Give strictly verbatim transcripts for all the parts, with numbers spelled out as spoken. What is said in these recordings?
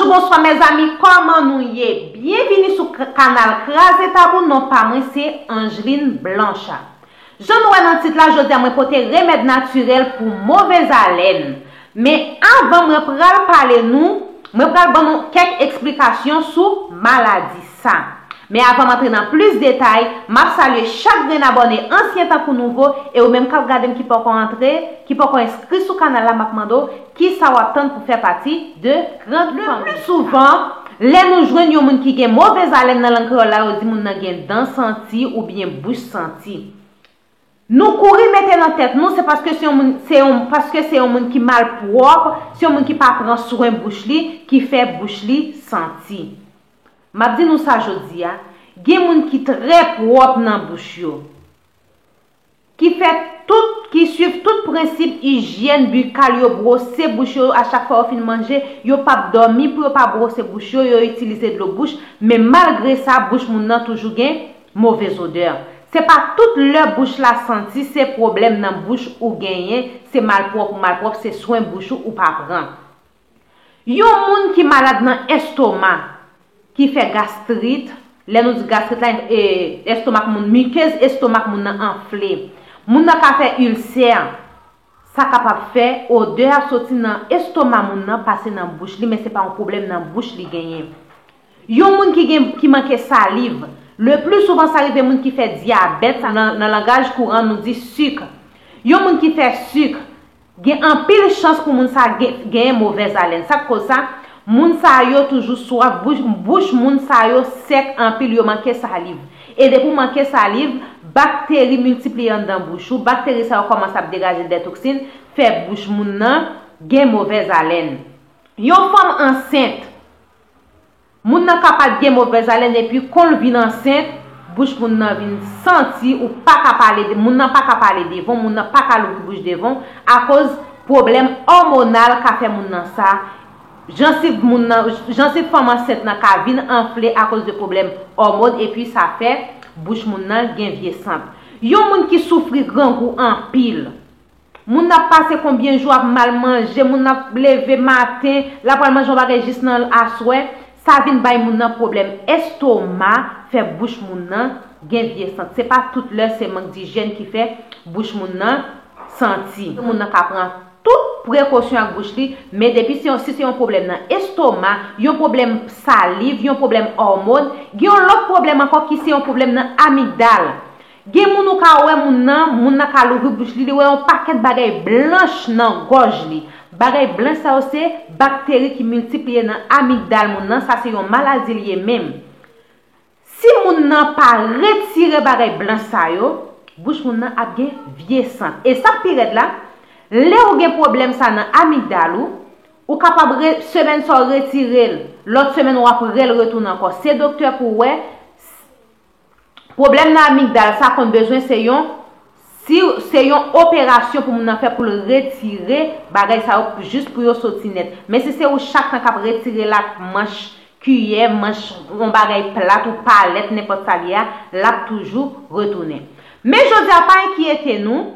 Bonswa mezanmi, kòman nou ye? Byenvini sou k- kanal Kraze Tabou, non pa mwen se Angeline Blanchard. Jan nou wè nan tit la, jodi a mwen pote remèd natirèl pou movèzalèn. Men avan mwen pral pale nou, mwen pral ban nou kèk eksplikasyon sou maladi sa. Men avan m antre nan plis detay, m ap salye chak grenn abòne, ansyen tankou nouvo, e ou menm k ap gade m ki poko antre, ki poko enskri sou kanal la, m ap mande w kisa w ap tann pou fè pati de grand fanmi. Le pli souvan, lè nou jwenn yon moun ki gen movèzalèn nan lang kreyòl la, yo di moun nan gen dan santi oubyen bouch santi. Nou kouri mete nan tèt nou, se paske se yon moun, se yon, paske se yon moun ki malpwòp, se yon moun ki pa pran swen bouch li, ki fè bouch li santi. M ap di nou sa jodi a, gen moun ki trè pwòp nan bouch yo, ki fè tout, ki swiv tout prensip ijyèn bikal, yo bwose bouch yo a chak fwa yo fin manje, yo p ap dòmi pou yo pa bwose bouch yo, yo itilize dlo bouch, men malgre sa, bouch moun nan toujou gen movèz odè. Se pa tout lè bouch la santi, se pwoblèm nan bouch ou genyen, se malpwòp ou malpwòp, se swen bouch ou ou pa pran. Yon moun ki malad nan estoma, ki fè gastrit, lè nou di gastrit la, e, estomak moun, mikez estomak moun nan anfle. Moun nan ka fè ilsè. Sa kapab fè odè a soti nan estoma moun nan pase nan bouch li, men se pa yon pwoblèm nan bouch li genyen. Yon moun ki gen, ki manke saliv. Le pli souvan sa rive moun ki fè dyabèt, sa nan, nan langaj kouran nou di sik. Yon moun ki fè sik, gen anpil chans pou moun sa gen, genyen movèzalèn. Sa k koz sa? Moun sa yo toujou swaf, bouch, bouch moun sa yo sèk anpil, yo manke saliv. E depi w manke saliv, bakteri miltipliye anndan bouch ou, bakteri sa yo kòmanse ap degaje dè toksin, fè bouch moun nan gen movèzalèn. Yon fanm ansent, moun nan kapab gen movèzalèn epi kon l vin ansent, bouch moun nan vin santi, ou pa ka pale, moun nan pa ka pale devan w, moun nan pa ka louvri bouch devan w, akoz pwoblèm òmonal ka fè moun nan sa, jansiv moun nan, jansiv fanm ansent nan ka vin anfle akoz de pwoblèm òmòn, epi sa fè bouch moun nan gen vye sant. Yon moun ki soufri grangou anpil, moun nan ap pase konbyen jou ap mal manje, moun nan ap leve maten, l ap pral manje yon bagay jis nan aswè, sa vin bay moun nan pwoblèm estoma, fè bouch moun nan gen vye sant. Se pa tout lè se mank dijyèn ki fè bouch moun nan santi. Moun nan ka pran tout prekosyon ak bouch li, men depi se yon, si se yon pwoblèm nan estoma, yon pwoblèm saliv, yon pwoblèm òmòn, gen yon lòt pwoblèm ankò ki se yon pwoblèm nan amigdal. Gen moun ou ka wè moun nan, moun nan ka louvri bouch li, li wè yon pakèt bagay blanch nan gòj li. Bagay blanch sa yo se bakteri ki miltipliye nan amigdal moun nan, sa se yon maladi l ye menm. Si moun nan pa retire bagay blanch sa yo, bouch moun nan ap gen vye sant. E sa k pi rèd la, lè ou gen pwoblèm sa nan amigdal ou, ou kapab re, semèn sa w retire l, lòt semèn w ap re l retounen ankò. Se doktè pou w wè. Pwoblèm nan amigdal sa konn bezwen se yon, si se yon operasyon pou moun nan fè pou l retire bagay sa yo jis pou yo soti nèt. Men si se ou chak tan k ap retire l ak manch kiyè, manch yon bagay plat ou palèt, nenpòt sa l ye a, l ap toujou retounen. Men jodi a pa enkyete nou,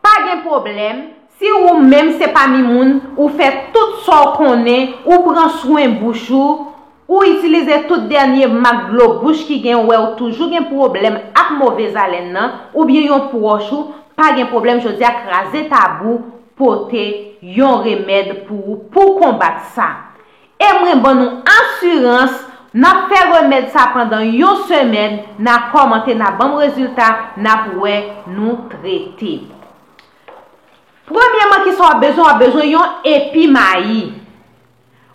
pa gen pwoblèm, si ou menm se pami moun, ou fè tout sa w konnen, ou pran swen bouch ou, ou itilize tout dènye mak dlo bouch ki gen, ou wè ou toujou gen pwoblèm ak movèzalèn nan, oubyen yon pwòch ou, pa gen pwoblèm, jodi a Kraze Tabou pote yon remèd pou ou, pou konbat sa. E mwen ban nou asirans, n ap fè remèd sa pandan yon semèn, n a kòmante, n a ban m rezilta, n ap wè nou trete. Premyèman, kisa w ap bezwen? W ap bezwen yon epi mayi.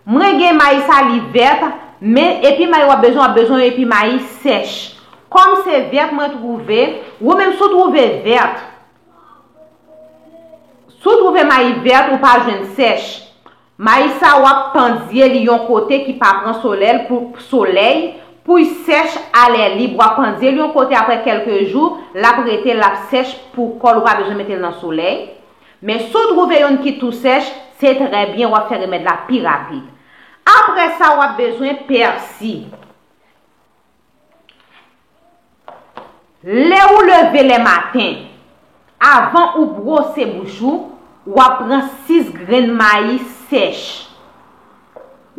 Mwen gen mayi sa, li vèt, men epi mayi w ap bezwen, w ap bezwen yon epi mayi sèch. Kòm se vèt mwen twouve, ou menm si w twouve vèt, si w twouve mayi vèt, ou pa jwenn sèch. Mayi sa, w ap pandye li yon kote ki pa pran solèy pou, solèy, pou l sèch a lè lib. W ap pandye l yon kote, apre kèlke jou, l ap rete, l ap sèch pou kò l, ou pa bezwen mete l nan solèy. Men si w twouve youn ki tou sèch, se trè byen, w ap fè remèd la pi rapid. Apre sa, w ap bezwen pèsi. Lè ou leve lè maten, avan ou bwose bouch ou, w ap pran sis grenn mayi sèch.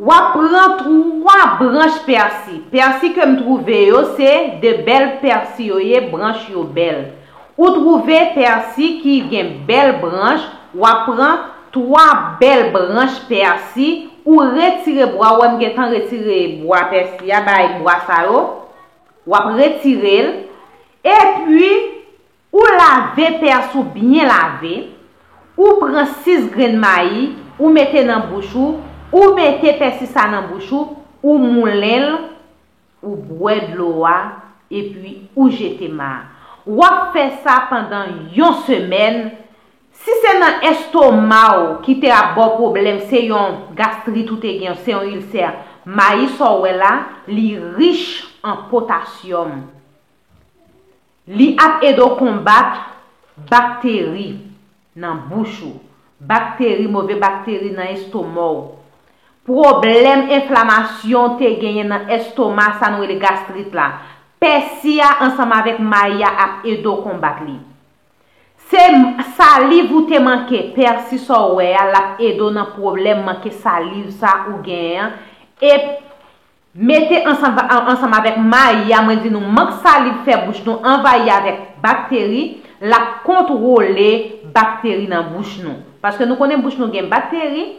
W ap pran twa branch pèsi. Pèsi ke m twouve yo, se de bèl pèsi yo ye, branch yo bèl. Ou twouve pèsi ki gen bèl branch, w ap pran twa bèl branch pèsi, ou retire bwa, ou wè m gentan retire bwa pèsi a, bay bwa sa yo, w ap retire l, epi ou lave pèsi w byen lave, ou pran sis grenn mayi, ou mete nan bouch ou, ou mete pèsi sa nan bouch ou, ou moulen l, ou bwè dlo a, epi ou jete ma a. W ap fè sa pandan yon semèn. Si se nan estoma w ki te ap ba w pwoblèm, se yon gastrit ou te gen, se yon ilsè, mayi sa w wè la, li rich an potasyòm. Li ap ede w konbat bakteri nan bouch ou, bakteri, move bakteri nan estoma w. Pwoblèm enflamasyon w te genyen nan estoma, sa nou rele gastrit la. Pèsi a ansanm avèk mayi a ap ede w konbat li. Se saliv ou te manke, pèsi sa w wè a, l ap ede w nan pwoblèm manke saliv sa ou genyen an. E mete ansanm, ansanm avèk mayi a, mwen di nou, mank saliv fè bouch nou anvayi avèk bakteri, l ap kontwole bakteri nan bouch nou. Paske nou konnen bouch nou gen bakteri,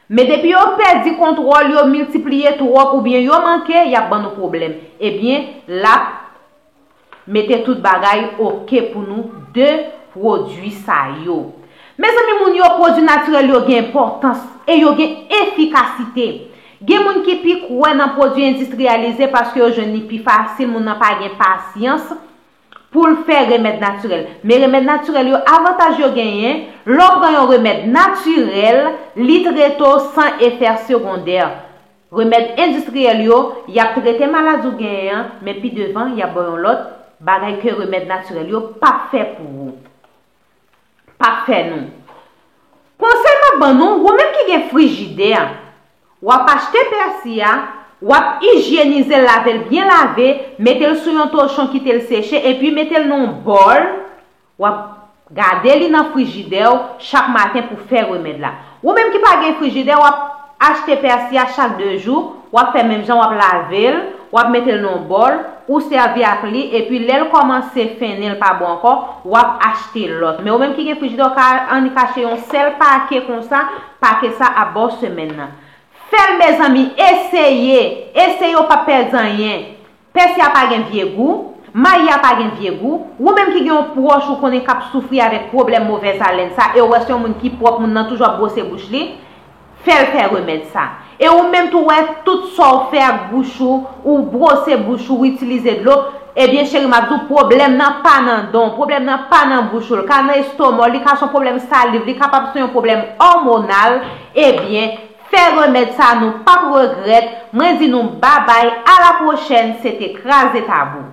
men depi yo pèdi kontwòl, yo miltipliye twòp oubyen yo manke, y ap ban nou pwoblèm. Ebyen, l ap mete tout bagay oke pou nou de pwodui sa yo. Mezanmi, moun yo, pwodui natirèl yo gen enpòtans e yo gen efikasite. Gen moun ki pi kwè nan pwodui endistriyalize paske yo jwenn li pi fasil, moun nan pa gen pasyans pou l fè remèd natirèl. Men remèd natirèl yo, avantaj yo genyen, lè w pran yon remèd natirèl, li trete w san efè segondè. Remèd endistriyèl yo, y ap trete maladi w genyen an, men pi devan, y ap ba w yon lòt bagay ke remèd natirèl yo p ap fè pou ou. P ap fè nou. Konsèy m ap ban nou, ou menm ki gen frijidè, w ap achte pèsi a, w ap ijyenize l, lave l byen lave, mete l sou yon tochon, kite l seche, epi mete l nan yon bòl, w ap gade li nan frijidè w chak maten pou fè remèd la. Ou menm ki pa gen frijidè, w ap achte pèsi a chak de jou, w ap fè menm jan, w ap lave l, w ap mete l nan yon bòl, ou sèvi ak li, epi lè l kòmanse fennen, l pa bon ankò, w ap achte lòt. Men ou menm ki gen frijidè, w ka annik achte yon sèl pake konsa, pake sa ap ba w semèn nan. Fè l, mezanmi, eseye, eseye, w p ap pèdi anyen. Pèsi a pa gen vye gou, mayi a pa gen vye gou. Ou menm ki gen yon pwòch ou konnen k ap soufri avèk pwoblèm movèz alèn sa, e w wè se yon moun ki pwòp, moun nan toujou ap bwose bouch li, fè l fè remèd sa. E ou menm tou, wè tout sa w fè ak bouch ou, ou bwose bouch ou, ou itilize dlo, ebyen, cheri, m ap di w, pwoblèm nan pa nan dan w, pwoblèm nan pa nan bouch ou, l ka nan estoma w, li ka se yon pwoblèm saliv, li kapab se yon pwoblèm òmonal, ebyen, fè remèd sa, nou p ap regrèt. Mwen di nou babay, a la pwochèn, se te Kraze Tabou.